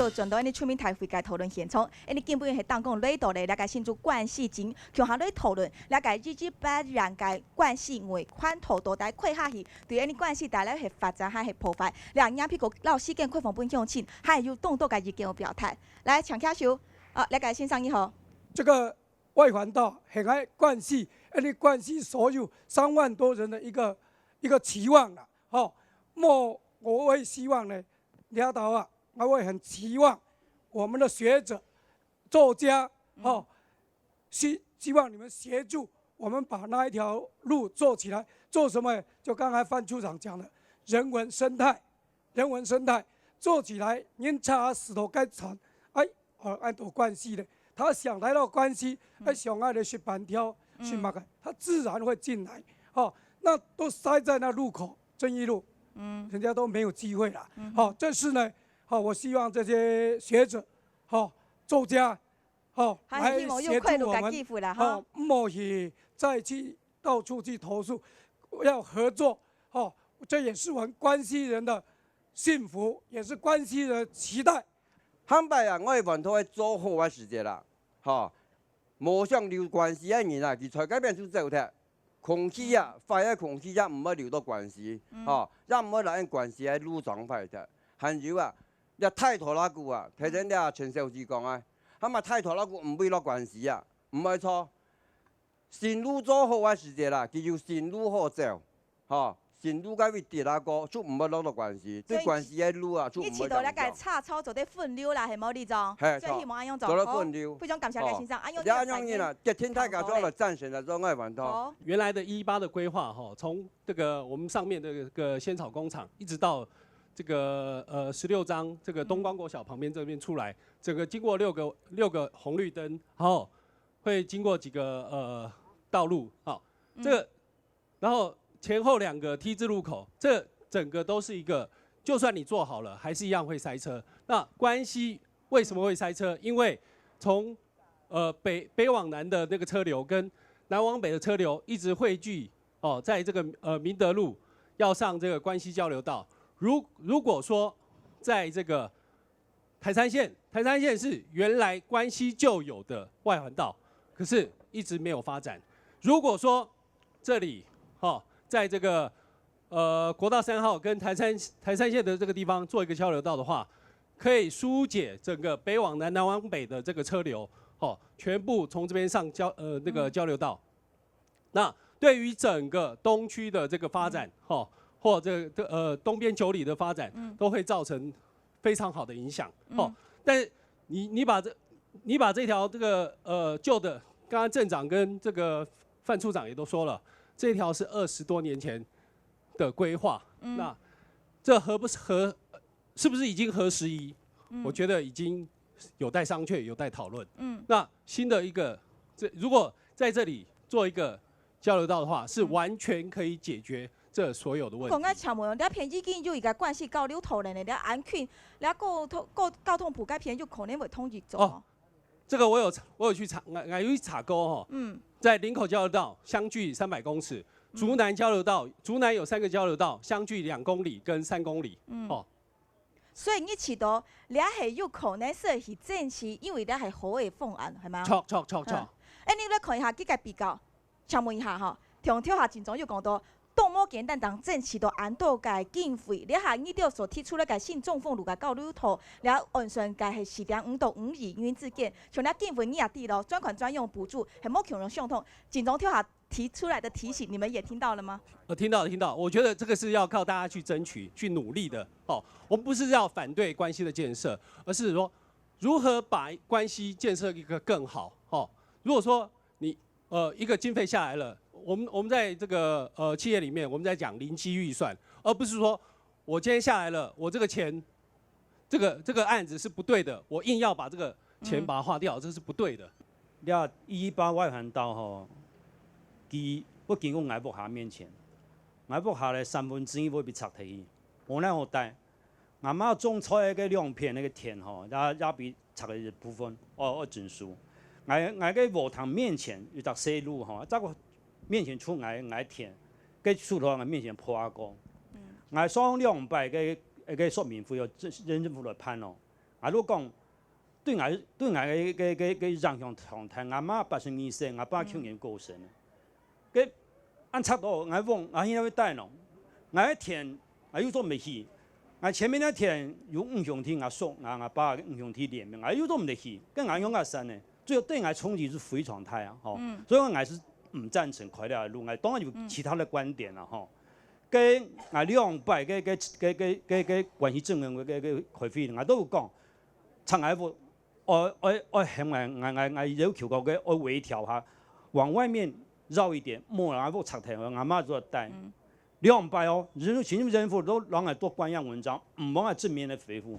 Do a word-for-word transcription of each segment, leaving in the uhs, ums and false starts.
轉到𫣆俚全民大會个討論現場，𫣆俚今晡日係當講來到咧，這个新竹縣市長共下來討論，這个二二八年个縣市外環島到底開下去，對𫣆俚縣市帶來係發展還係破壞？這樣，譬如講，摎時間開放分鄉親，還有當多个意見有表態。來，請舉手。啊，這个先生你好。這个外環島，係𠊎縣市，𫣆俚縣市所有三萬多人的一个一个期望啦，吼。莫，我也希望呢，領導啊，我也很期望我们的学者、作家，吼，希希望你们协助我们把那一条路做起来。做什么？就刚才范处长讲的，人文生态，人文生态做起来，人差石头该产，哎，哦，按到关系嘞，他想来到关系，哎，想爱的是板条，是那个，他自然会进来，哦，那都塞在那路口，正义路，嗯，人家都没有机会了，哦，这是呢，哦，我希望这些学者，哦，作家，哦，还希望有快乐个机会啦，哈，哦，莫去再去到处去投诉，要合作，哦，这也是我们关系人的幸福，也是关系人的期待。 下擺啊，外環島愛做好个時節啦，吼，無想留關西个人啊，佢在該片就走忒。空氣啊，壞个空氣也毋會留到關西，吼，也毋會來𫣆關西个路裝壞忒。還有啊，這大拖拉庫啊，頭先這陳小姐講啊，下擺大拖拉庫毋會落關西啊，毋會錯。新路做好个時節啦，佢有新路好走。 吼，新路該位跌下過，就毋會落到關西，對關西个路啊，就毋會影響。你知道該个車潮做得分流啦，係無，里長？係，所以希望恁樣做，做得分流。非常感謝賴先生，恁樣。這恁樣啦，決定大家做了贊成的，做愛反對。原来的一一八的规划哈，从这个我们上面的这个仙草工厂，一直到这个呃十六张这个东光国小旁边这边出来，整个经过六个六个红绿灯，然后会经过几个呃道路，好，这个 然后前后两个T字路口，这整个都是一个，就算你做好了，还是一样会塞车。那关西为什么会塞车？因为从呃北北往南的那个车流跟南往北的车流一直汇聚哦，在这个呃明德路要上这个关西交流道。如如果说在这个 台三线，台三线是原来关西就有的外环道，可是一直没有发展。如果说这里，哈，在这个呃国道三号跟台三台三线的这个地方做一个交流道的话，可以疏解整个北往南、南往北的这个车流，哦，全部从这边上交呃那个交流道。 那对于整个东区的这个发展，吼，或这个呃东边九里的发展，都会造成非常好的影响，吼。但是你你把这你把这条这个呃旧的，刚刚镇长跟这个范处长也都说了，这条是二十多年前的规划，那这合不合是不是已经合时宜？我觉得已经有待商榷，有待讨论。嗯，那新的一个，这如果在这里做一个交流道的话，是完全可以解决这所有的问题。講个請問，這片已經有一个關係交流道了呢，這恁近，這交通交交通部該片有可能會同意做？哦，这个我有我有去查，我有去查过哈。嗯，在林口交流道相距三百公尺，竹南交流道，竹南有三个交流道相距两公里跟三公里。嗯，哦。 所以你知道，這係有可能係去爭取，因為這係好个方案，係嗎？著著著著。哎，你來看一下，這个比較，請問一下哈，中央頭下真重要講到，當無簡單，當爭取到恁多个經費，這下你兜所提出來个新中豐路个交流道，這預算个係四點五到五億元之間，像這經費你也知咯，專款專用補助，係無共樣相通，真重要頭下 提出來的提醒，你們也聽到了嗎？呃，听到了，听到。我觉得这个是要靠大家去争取、去努力的。哦，我们不是要反对关西的建设，而是说如何把关西建设一个更好。哦，如果说你呃一个经费下来了，我们我们在这个呃企业里面，我们在讲零基预算，而不是说我今天下来了，我这个钱这个这个案子是不对的，我硬要把这个钱把它花掉，这是不对的。這一一八外環道吼，佢會經過𠊎屋下面前，𠊎屋下咧三分之一會被拆忒去，無奈何戴。𠊎媽種菜个兩片該个田吼，也也被拆个一部分，哦，愛整修。𠊎𠊎个禾埕面前有隻細路吼，再過面前出𠊎𠊎田，該樹頭𠊎面前破過。𠊎上兩擺个个說明會哦，政政府來辦哦。啊，就講，對𠊎，對𠊎个，个，个，个影響當大。𠊎媽八十二歲，𠊎爸去年過身了。該恁赤道，𠊎往，𠊎現在會帶喏。𠊎个田，𠊎又做毋得去。𠊎前面个田有五兄弟，𠊎叔，𠊎，𠊎爸五兄弟連名，𠊎又做毋得去。該𠊎仰結煞呢？最後對𠊎衝擊是非常大啊，吼。所以𠊎是毋贊成開這條路，𠊎當然有其他个觀點啦，吼。該𠊎兩擺个，个，个，个，个，个關係政府个，个，个開會，𠊎都有講， 長安屋，愛，愛，愛喊𠊎，𠊎，𠊎，𠊎要求過个，愛微調下，往外面繞一點，莫讓屋拆忒，𠊎媽做得帶。兩擺哦，人，行政院府都讓𠊎做官樣文章，毋幫𠊎正面个回覆。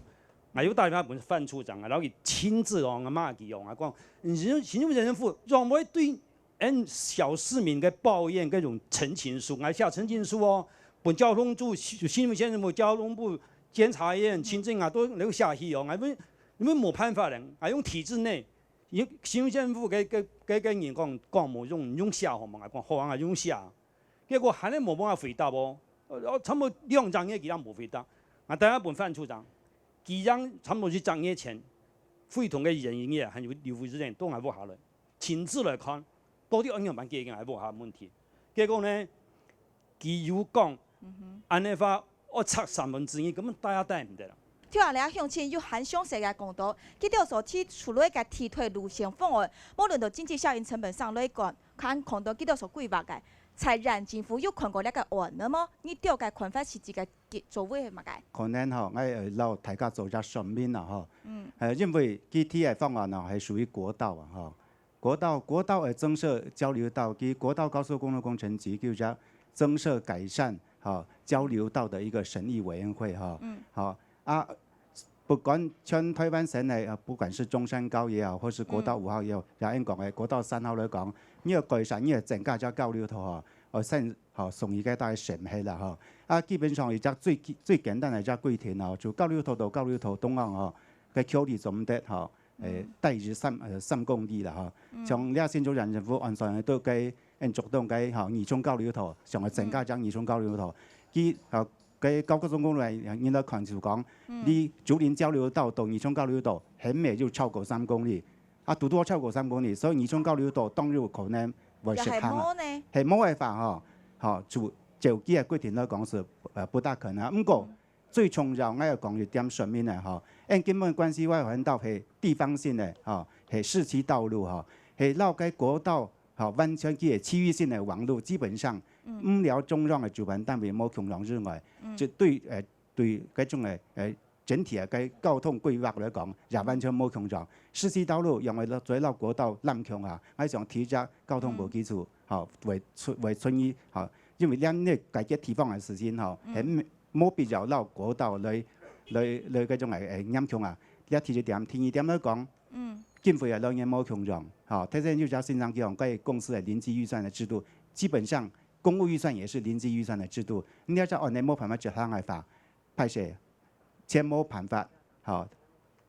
𠊎又打電話分范處長，然後佢親自哦，𠊎罵佢哦，𠊎講，你行政院府讓我對 恁小市民个抱怨，該種陳情書，𠊎寫陳情書哦，分交通部、新竹縣政府、交通部、監察院、行政啊，都留下去哦。𠊎問，你們無辦法了，𠊎用體制內，用行政府个，个，个，个人講，講無用，用寫好無？𠊎講好啊，𠊎用寫。結果還係無辦法回答哦。呃，差不多兩隻月佢也無回答。𠊎打電話分范處長，佢正差不多一隻月前，會同个原因也還有劉副主任都還無下來。 親自來看，到底愛仰般解決𠊎屋下問題。結果呢，佢又講，恁呢話，愛拆三分之一，根本帶也帶毋得啦。聽下這鄉親有還詳細个講到，佢兜所提出來个替代路線方案，無論到經濟效益成本上來講，還講到佢兜所規劃个，在野政府有看過這个案了無？你兜个看法實際个作為係麼个？可能吼，𠊎，呃，摎大家做一下說明啦吼。呃，因為佢提个方案呢，係屬於國道啊吼。 國道，國道个增設交流道，佢國道高速公路工程局就叫增設改善，哈，交流道的一個審議委員會，哈。嗯。好，啊，不管全台灣省內，呃，不管是中山高也好，或是國道五號也好，嗯。也恁講个，國道三號來講，你愛改善，你愛增加隻交流道，哈，哦，算，好，送一個大家審核啦，哈。啊，基本上一隻最，最簡單个一隻規定哦，就交流道到交流道中央，哈，个距離做毋得，哈。 誒，嗯。大於三，呃，三公里啦，吼。嗯。像這新竹縣政府按算都該，按竹東該，吼，二重交流道，想要增加隻二重交流道。嗯。佢，呃，該高速公路來，應該看就講，嗯。你竹林交流道到二重交流道，還沒有超過三公里。啊，堵堵超過三公里，所以二重交流道當然有可能會失衡啊。也係無呢。係無辦法吼，吼，就照佢个規定來講是，呃，不大可能啊。毋過，嗯。 最重要，𠊎愛講一點說明个吼，因為根本關西外環道係地方性个吼，係市區道路吼，係摎該國道吼，完全佢个區域性个網路，基本上，嗯。除了中央个主辦單位無共樣之外，嗯。絕對，呃，對該種个，呃，整體个該交通規劃來講，也完全無共樣。市區道路因為做摎國道濫共啊，𠊎想提一隻交通部基礎，嗯。吼，會出，會出現，吼，因為咱這解決地方个事情吼，嗯。係 無必要摎國道來，來，來該種个，誒，嚴重啊。這第一點，第二點來講，嗯。經費个來源無共樣，吼，頭先有隻先生講，該公司个臨時預算个制度，基本上公務預算也是臨時預算个制度。你這隻案例無辦法執行个話，歹勢，錢無辦法，吼，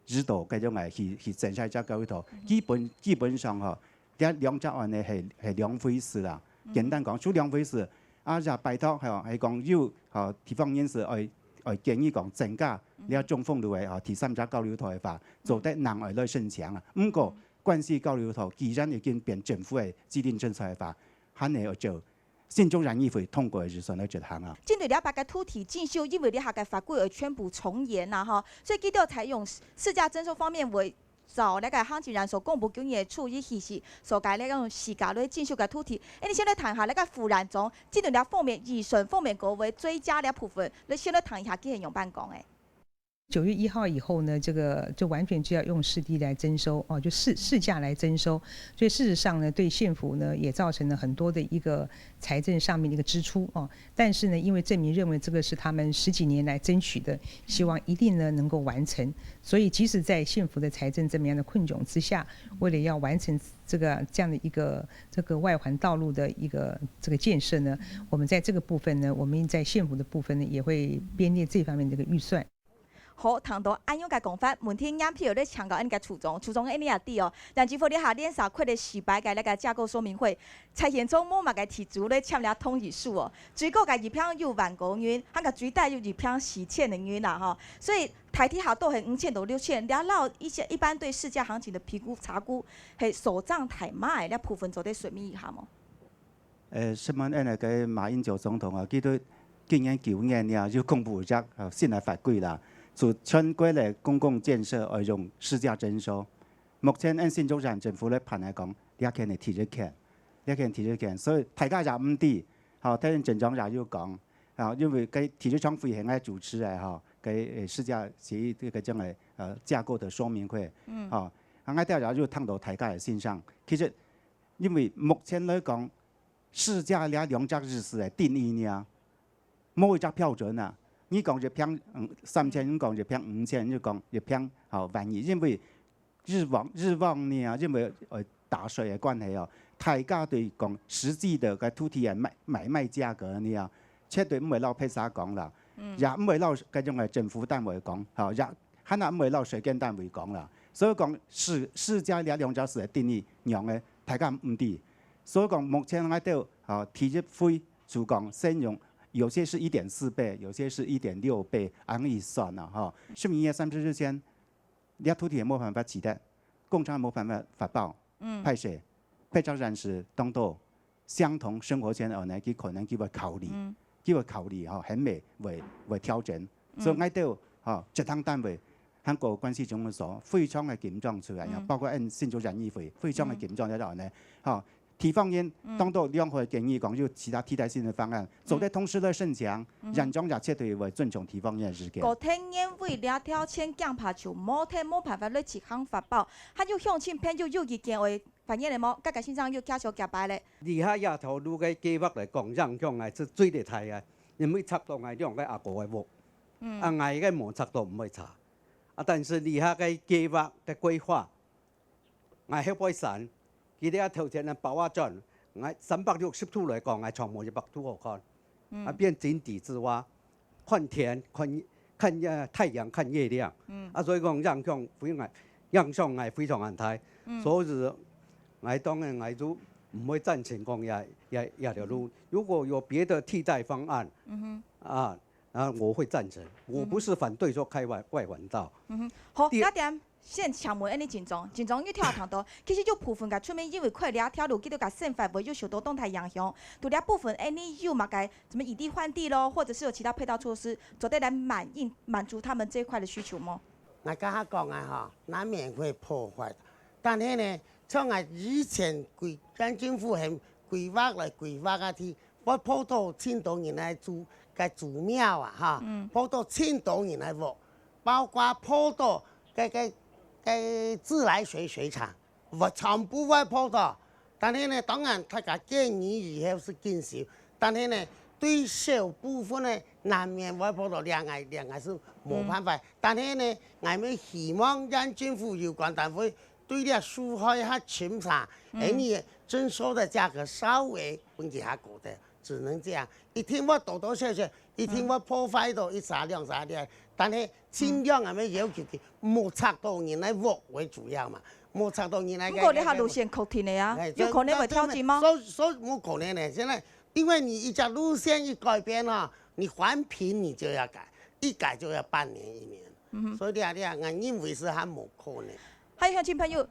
指導該種个去，去增設隻交流道。嗯。基本，基本上吼，這兩隻案例係，係兩回事啦。嗯。簡單講，就兩回事。啊，也拜託吼，係講有，吼，地方人士愛，愛建議講增加，嗯。這中豐路个，吼，第三隻交流道个話，嗯。做得另外來申請啊。毋過，嗯。關西交流道既然已經變政府个既定政策个話，還係愛照 新竹縣議會通過个預算來執行啊。針對這擺个土地徵收，因為這下个法規會全部重演啦，吼，所以佢兜採用市價徵收方面會照該个行政院所公布今年初一開始所該个用市價來徵收个土地。誒，你先來談下該个副院長，針對這方面預算方面，各位追加這部分，你先來談一下，佢係仰般講誒？ 九月一號以後呢，這個就完全就要用市地來徵收，哦，就市，市價來徵收。所以事實上呢，對縣府呢，也造成了很多的一個財政上面的一個支出，哦。但是呢，因為鎮民認為這個是他們十幾年來爭取的，希望一定呢能夠完成。所以即使在縣府的財政這麼樣的困窘之下，為了要完成這個，這樣的一個，這個外環道路的一個，這個建設呢，我們在這個部分呢，我們在縣府的部分呢，也會編列這方面的一個預算。好，聽到恁樣个講法，問題𠊎譬如咧請教恁个處長，處長恁樣也知哦，但只不過這下連續開了四擺个那個架構說明會，蔡縣長無麼个提出咧簽了同意書哦，最高个一坪有萬個銀，還个最低有一坪四千个銀啦吼，所以大體下都係五千到六千，這摎一些一般對市價行情个評估差估係所漲大碼个，這部分做得說明一下無？ 呃，承蒙恁个馬英九總統啊，佢對今年九月呢，就公布一隻，呃，新个法規啦，就全國个公共建設愛用市價徵收。目前𠊎新竹縣政府咧盤來講，這件係第一件，這件第一件，所以大家也毋知，吼，頭先鎮長也有講，啊，因為該第一場會係𠊎主持个吼，該，呃，市價協議這個將來，呃，架構的說明會，嗯。吼，啊，𠊎兜也有聽到大家个心聲。其實，因為目前來講， 市價這兩隻字个定義呢，無一隻標準啊。你講一坪，嗯，三千，你講一坪五千，你講一坪，吼，萬一，因為以往，以往呢，因為，呃，打稅个關係哦，大家對講實際个該土地个買，買賣價格呢，絕對毋會摎別儕講啦，嗯。也毋會摎該種个政府單位講，吼，也 還係毋會摎稅捐單位講啦。所以講市，市價這兩隻字个定義仰仔，大家毋知。所以講目前𠊎兜，吼，第一回就講先用，有些是一點四倍，有些是一點六倍，恁樣算啦，吼。十二月三十日前，這土地無辦法取得，工程無辦法發包，嗯。歹勢，別隻縣市當多 相同生活圈个呢，佢可能佢會考慮，嗯。佢會考慮吼，還會，會，會調整。嗯。所以𠊎兜吼，執行單位，還過關西總務所非常个緊張出來，嗯。包括𠊎新竹縣議會非常个緊張在這呢，吼，地方人，嗯。當多兩會建議講有其他替代性个方案，做得同時來申請，嗯。縣長也絕對會尊重地方人个意見。過天因為這條線驚怕就無忒無辦法來執行發包，還有鄉親朋友有意見會 發言了無？該个先生又繼續加擺咧。這下這條路个計畫來講，影響𠊎係最厲害个，因為插到𠊎兩个阿哥个屋。嗯。啊，𠊎个無插到毋會差。啊，但是這下个計畫个規劃，𠊎後背山，佢這頭前个包仔磚，𠊎三百六十度來講，𠊎全無一百度好看。嗯。啊，變井底之蛙。 看天，看，看，呃，太陽，看月亮。嗯。啊，所以講影響非常，影響𠊎非常很大。嗯。所以𠊎當然𠊎就毋會贊成講這，這，這條路。嗯。如果有別的替代方案，嗯哼。啊，啊，我會贊成。我不是反對說開外，嗯哼。外環道。嗯哼。好，第二，這點 先請問恁樣，鎮長，鎮長，你頭下談到，其實有部分个村民因為開這條路，佢兜个生活會有受到當大影響。對這部分，恁樣有麼个什麼異地換地咯，或者是有其他配套措施，做得來滿應，滿足他們這一塊的需求嗎？𠊎剛剛講啊，吼，難免會破壞，但是呢，像𠊎以前規，縣政府很規劃來規劃啊，去 會破到盡多人來祖，个祖廟啊，哈，嗯。破到盡多人來屋，包括破到个，个，个自來水水廠，會全部會破到。但是呢，當然大家建議以後係緊修，但是呢，對小部分呢，難免會破到，這𠊎，這𠊎係無辦法。嗯。但是呢，𠊎兜希望縣政府有關單位 對這受害較深層，嗯。恁樣徵收个價格稍微分佢較高點，只能這樣。一定會多多少少，一定會破壞到一儕兩儕个，但是盡量𠊎兜要求佢，莫拆到人个屋為主要嘛，莫拆到人个。毋過這下路線確定个啊，哎，有可能會調整嗎？所以，所以無可能个，現在因為你一條路線一改變啊，你環評你就要改，一改就要半年一年。嗯哼。所以這，這，𠊎認為係還無可能。還有鄉親朋友，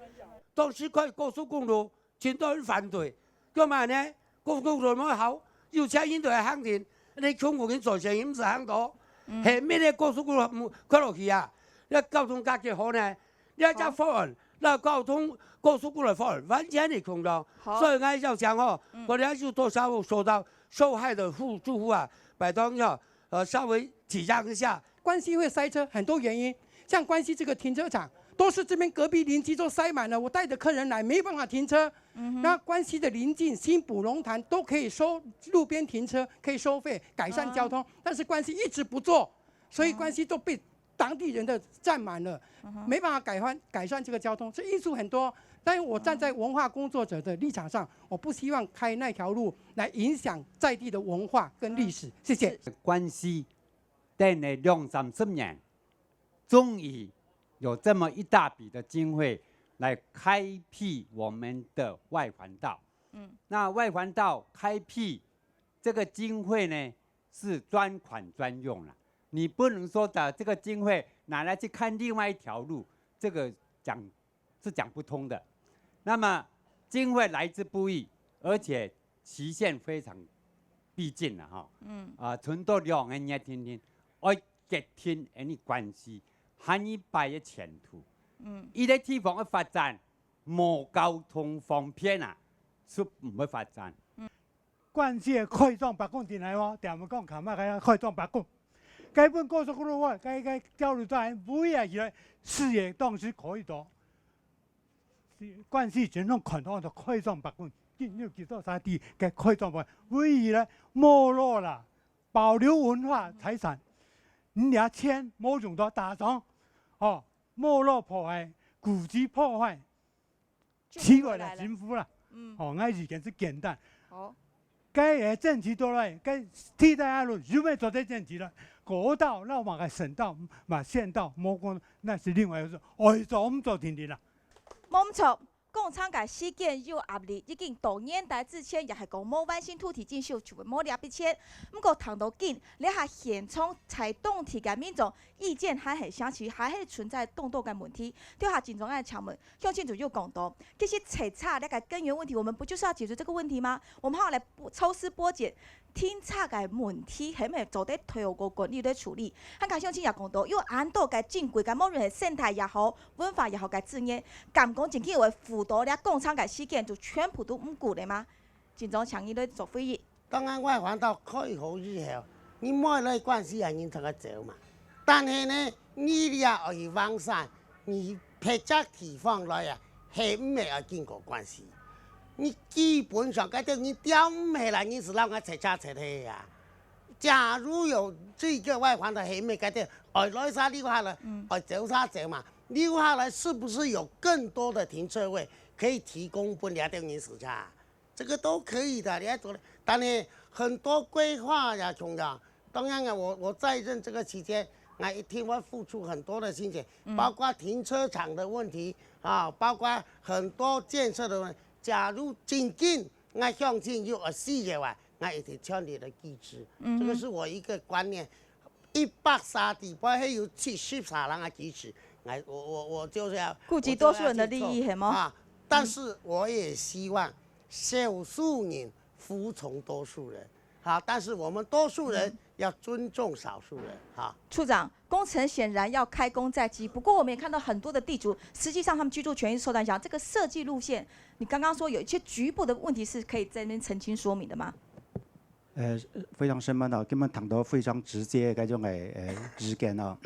當時開高速公路，盡多人反對，做麼呢？高速公路無好，有錢人就會行停，你窮苦人做生意毋使行到，嗯。係乜个高速公路，嗯，開落去啊，這交通價值好呢？這隻方案，好。這交通高速公路方案完全係空的。好。所以𠊎要講吼，嗯。我們要多少受到受害的戶，住戶啊，拜託要，呃，稍微體諒一下。關西會塞車，很多原因。 像關西這個停車場，都是這邊隔壁鄰居都塞滿了，我帶著客人來沒辦法停車。嗯哼。那關西的鄰近新埔、龍潭都可以收路邊停車，可以收費，改善交通，哦。但是關西一直不做，所以關西都被當地人的佔滿了，嗯哼。沒辦法改善，改善這個交通，這因素很多。但是我站在文化工作者的立場上，我不希望開那條路來影響在地的文化跟歷史。嗯。謝謝。是。關西 等了兩三十年，终于有这么一大笔的经费来开辟我们的外环道。嗯，那外环道开辟这个经费呢，是专款专用了，你不能说把这个经费拿来去看另外一条路，这个讲是讲不通的。那么经费来之不易，而且期限非常逼近了哈。嗯，啊，存到两个月定定，爱决定恁个关系，下一擺个前途。嗯，一个地方个发展，无交通方便啊，是毋会发展。關西个開張百工進來哦，聽人講，看嘛，該開張百工，該本高速公路哦，該該交流道唯一起來，視野當時可以到。關西全攏看到个開張百工，今有幾多沙地个開張百工，唯一咧，無落啦，保留文化財產，你這錢無用到打仗，哦，無落破壞，古蹟破壞，起過來政府啦。嗯，哦，𠊎意見是簡單。好，該个政績到來，該替代个路有無做得政績了？國道、老馬个省道、嘛縣道，無講那是另外一回事。愛做毋做定定啦。無毋著。講參个時間有壓力，已經到年底之前，也係講無完成土地徵收就會無這筆錢。毋過談到今，這下現場在當地个民眾意見還係相似，還係存在當多个問題。這下今朝𠊎請問，鄉親就有講到，其實塞車這個根源問題，我們不就是要解決這個問題嗎？我們還要來剝抽絲剝繭，停車个問題係毋係做得透過管理來處理？還有鄉親也講到，有恁多个珍貴个，無論係生態也好，文化也好个資源，敢講真經會付到這講參个時間就全部都毋顧了嗎？今朝請你來做回應。當然外環道開好以後，你莫來關西人人同佢走嘛。但係呢，你這愛去橫山，你別隻地方來啊，係毋係愛經過關西？你基本上該兜你調毋起來，你是讓𠊎塞車塞去啊。假如有這個外環道，係毋係該兜愛來啥留下來，愛走啥走嘛？留下來是不是有更多的停車位可以提供分這兜人駛車？ 這個都可以的，你愛做的。但係很多規劃呀，同樣，當然啊，我我在任這個期間，𠊎一定會付出很多的心血，包括停車場的問題啊，包括很多建設的問題。假如真經，𠊎相信有需要啊，𠊎一定全力的支持。這個是我一個觀念。 一百三十八，還有七十三人个支持，𠊎我我我就是要顧及多數人的利益，係無？啊，但是我也希望少數人服從多數人，哈，但是我們多數人要尊重少數人，哈。處長，工程顯然要開工在即，不過我們也看到很多的地主，實際上他們居住權益受到影響。這個設計路線，你剛剛說有一些局部的問題是可以在那邊澄清說明的嗎？ 呃，非常深刻哦，今日談到非常直接个該種个呃意見哦。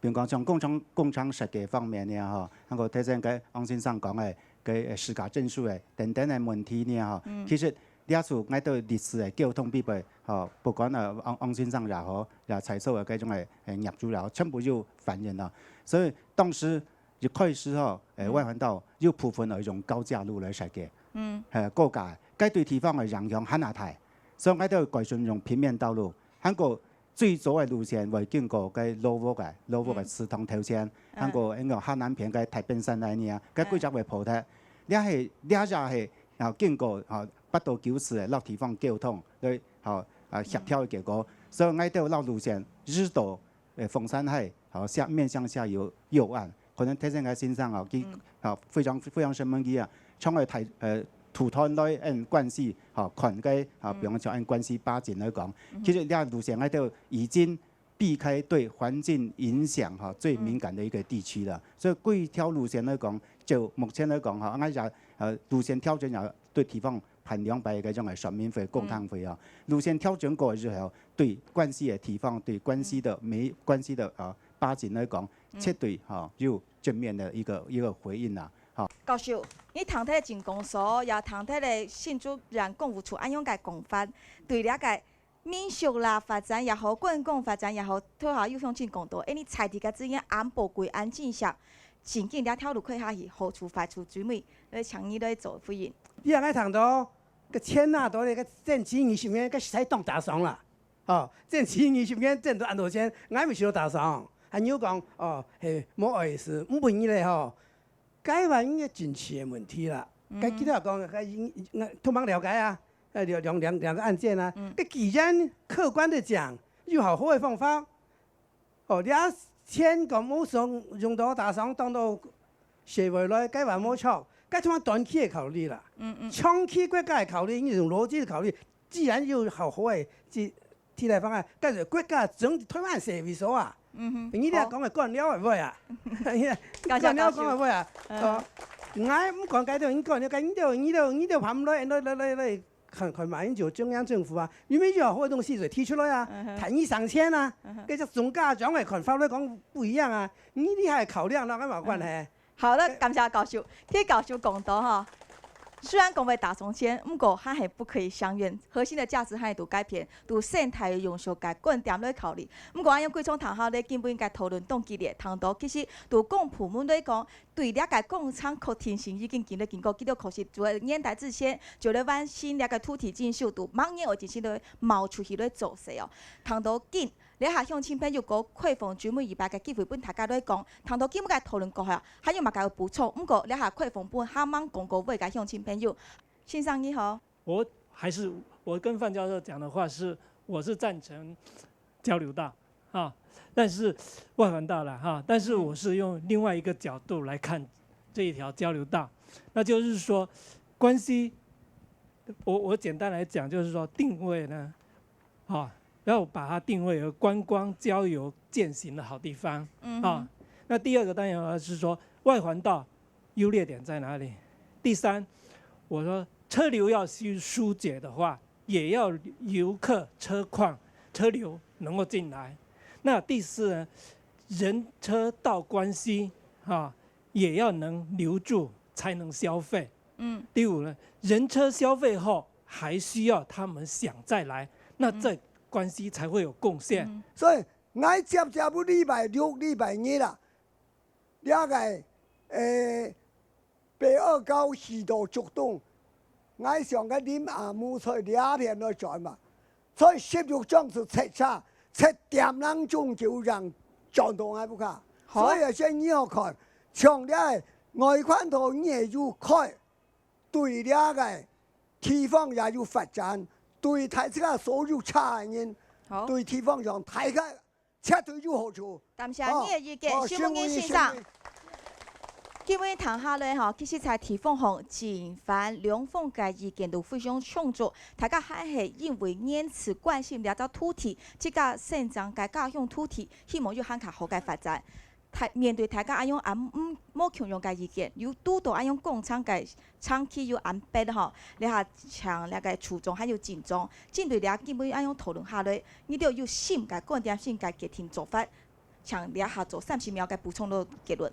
比如講，像工程工程設計方面呢，吼，還有頭先个王先生講个个呃實價證書个等等个問題呢，吼，其實這次𠊎兜歷史个溝通比賽，吼，不管呃王王先生也好，也在座个該種个呃業主也好，全部有反映哦。所以當時 一開始吼，誒，外環道有部分愛用高架路來設計，嗯，誒，高架，該對地方个影響還較大，所以𠊎兜改成用平面道路，還過最早个路線會經過該老屋个，老屋个祠堂頭前，還過該个下南片个太平山來呢，該規則會破忒。這係這也係啊經過吼八到九次个落地方溝通，對，吼啊協調个結果，所以𠊎兜落路線遇到 誒，鳳山海，吼，下面向下游右岸，可能頭先个先生吼，佢吼非常非常深問佢啊，從个大誒土團來按關西吼，看个吼，比方像按關西八景來講，其實這路線該兜已經避開對環境影響吼最敏感的一個地區了。所以這條路線來講，就目前來講吼，𠊎也呃路線調整也對地方 辦兩擺个這種个說明會、公聽會啊。路線調整過之後，對關西个地方，對關西的每關西的啊八景來講，絕對哈有正面的一個一個回應啦。哈。教授，你聽忒个政工所，也聽忒个新竹縣工務處恁樣个講法，對這個民宿啦發展也好，觀光發展也好，頭下有鄉親講到，誒，你在地个資源恁寶貴、恁珍惜，真緊這條路開下去，好處壞處最尾，來請你來做回應。 你也愛談到个錢啊，到底个政治二十年，个實在當打爽啦。哦，政治二十年掙到恁多錢，𠊎毋係有打爽。恁樣講，哦，係，無意思，毋分你咧吼。該話應該政治个問題啦。嗯哼。該其他講，該應，應，應該通常了解啊，呃，兩，兩，兩，兩個案件啊。嗯。該既然客觀的講，有好好个方法，哦，這錢講無想用到打算當到社會來，該話無錯，該通常短期个考慮啦。嗯，嗯。長期國家个考慮，你用邏輯个考慮，既然有好好个，這 替代方案，但是國家整體台灣社會所啊，嗯哼。你這講个官僚个話啊，好。感謝教授。官僚講个話啊，嗯。哦，𠊎毋管該兜，你管了，該你兜，你兜，你兜爬毋來，來，來，來，來，看，看馬英九中央政府啊，明明有好个東西就提出來啊，嗯哼。談一上千啊，嗯哼。跟這總價長个看法來講不一樣啊，你厲害考量，那跟我有關係？嗯。 好了，感謝教授。聽教授講到吼，雖然講會打從前，毋過還係不可以相怨，核心的價值還係在該片，對生態永續个觀點來考慮。毋過，恁樣幾場談下咧，根本个討論當激烈，談到其實對公部門來講，對這个工程確定性已經經歷經過幾多可惜，在年代之前，就來完成這个土地徵收，對明年愛正式來冒出去來做事哦。談到緊， 這下鄉親朋友過開放最尾一擺个機會分大家來講，談到今日个討論過後，還有麼个愛補充？毋過這下開放分還吂講過話个鄉親朋友。先生你好。我還是，我跟范教授講的話是，我是贊成交流道啊，但是外環道了哈，但是我是用另外一個角度來看這一條交流道，那就是說關係，我，我簡單來講，就是說定位呢， 啊，要把它定位為觀光郊遊健行的好地方，嗯哼。啊，那第二個當然是說外環道優劣點在哪裡？第三，我說車流要疏，疏解的話，也要遊客、車況、車流能夠進來。那第四呢，人車道關係，啊，也要能留住，才能消費。嗯。第五呢，人車消費後，還需要他們想再來，那這關係才會有貢獻。嗯。所以，𠊎接接有禮拜六、禮拜日啊，這个，誒，北二高西到竹東，𠊎想个林阿姆在這片來轉嘛，在十六張就塞車，塞點零鐘就正轉到𠊎屋下。好。所以先你好看，像這个外環道你也有開，對這个地方也有發展，對大自家所有車个人，好。對地方上大家 絕對有好處。感謝你个意見，哦，哦，沈文仁先生。沈文仁，沈文仁。今晡日談下來吼，其實在地方上正反兩方个意見都非常充足，大家還係因為堅持關心這隻土地，自家生長个家鄉土地，希望有還較好个發展。大，面對大家恁樣恁，嗯，無共樣个意見，有堵到恁樣工程个 長期有安排吼，這下請這个處長還有警長，針對這今晡日恁樣討論下來，你兜有新个觀點、新个決定做法，請這下做三十秒个補充个結論。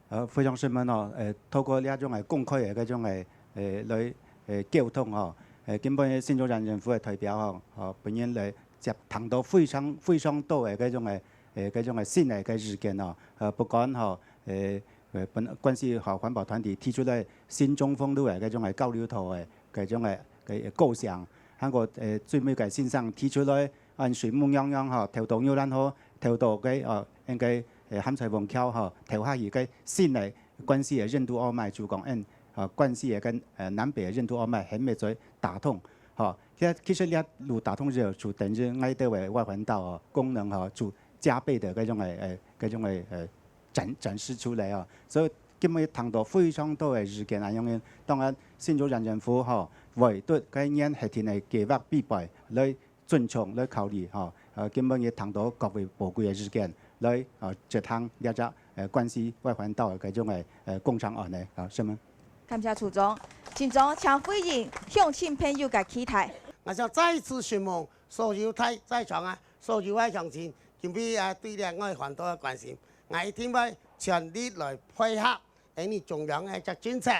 呃，非常承蒙哦，呃，透過這種个公開个這種个，呃，來，呃，溝通吼，呃，今晡日新竹縣政府个代表吼，吼，本人來接聽到非常，非常多个這種个，呃，這種个新个个意見哦，呃，不管吼，呃，呃，本，關係吼，環保團體提出來 新中風路个該種个交流道个該種个个構想，還過，呃，最尾个先生提出來，按水木樣樣吼，頭到牛欄河，頭到該，呃，應該，呃，鹹菜王橋吼，頭下去該新个關西个印度奧麥，就講，嗯，呃，關西个跟，呃，南北个印度奧麥，還沒做打通，吼。其實，其實這路打通之後，就等於𠊎兜个外環道哦，功能吼，就加倍个該種个，呃，該種个，呃，展，展示出來哦。所以 今晡日聽到非常多个意見啊，因為當然新竹縣政府吼，為對該年核定个計畫備備來尊重、來考慮吼，呃，今晡日聽到各位寶貴个意見，來，呃，執行這隻，呃，關西外環道个該種个，呃，工程案呢，啊，承蒙。感謝處長。警長，請回應鄉親朋友个期待。𠊎想再次承蒙所有在，在場啊，所有个鄉親，今晡日啊，對這外環道个關心，𠊎一定會全力來配合 𠊎俚中央个一隻政策，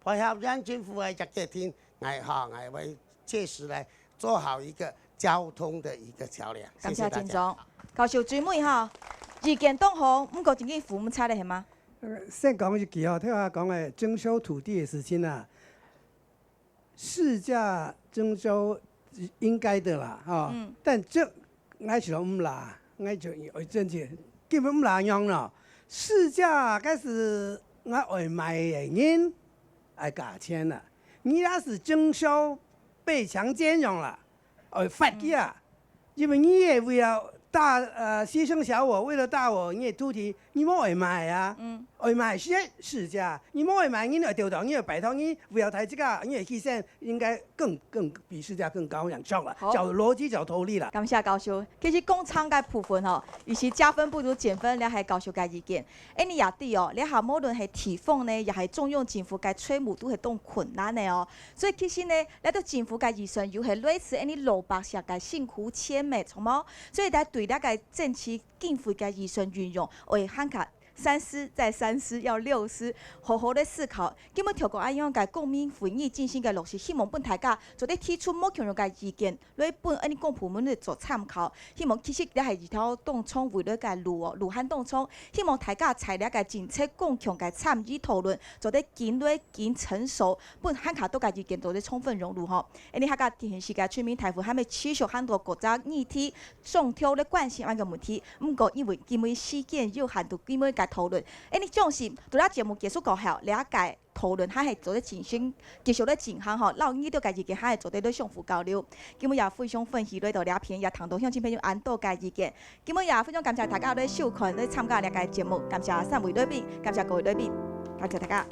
配合縣政府个一隻決定，𠊎，吼，𠊎會切實來做好一個交通的一個橋樑。感謝警長。謝謝大家。教授最尾吼，意見當好，毋過正經扶毋出來，係嗎？呃，先講一句吼，頭下講个徵收土地个事情啊，市價徵收應該的啦，吼。嗯。但這，𠊎係講毋啦，𠊎就有政治根本毋哪樣咯。市價該係𠊎愛買个人愛加錢啦，你也係經銷被強姦樣啦，愛罰佢啊！因為你也為了大呃犧牲小我，為了大我，你个土地你無愛賣啊，愛賣係市價，你無愛賣，你愛丟掉，你愛拜託，你為了大自家，你个犧牲應該更更比市價更高樣，著啦，好。照邏輯照道理啦。感謝教授。其實講長个部分吼，與其加分不如減分，這係教授个意見。恁呢也對哦，這下無論係地方呢，也係中央政府个財務都係當困難个哦。所以其實呢，這個政府个預算又係類似恁呢老百姓个辛苦錢，無錯無？所以在對這個政策經費个預算運用，會還較三思再三思，要六思，好好的思考。今日透過恁樣个公民會議進行个落實，希望分大家做得提出無共樣个意見，來分恁呢公部門來做參考。希望其實這係一條當長未來个路哦，路還當長。希望大家在這個政策公共个參與討論，做得緊來緊成熟，分還較多个意見做得充分融入吼。恁呢客家電視个全民大會還會持續很多各種議題， 上頭來關心恁个問題。毋過因為今日時間有限，就今日个討論。恁呢相信，到這節目結束過後，這個討論還係做得進行，繼續來進行吼，摎你兜个意見還係做得來相互交流。今日也非常歡喜來到這片，也聽到鄉親朋友恁多个意見。今日也非常感謝大家來收看、來參加這個節目，感謝三位來賓，感謝各位來賓，感謝大家。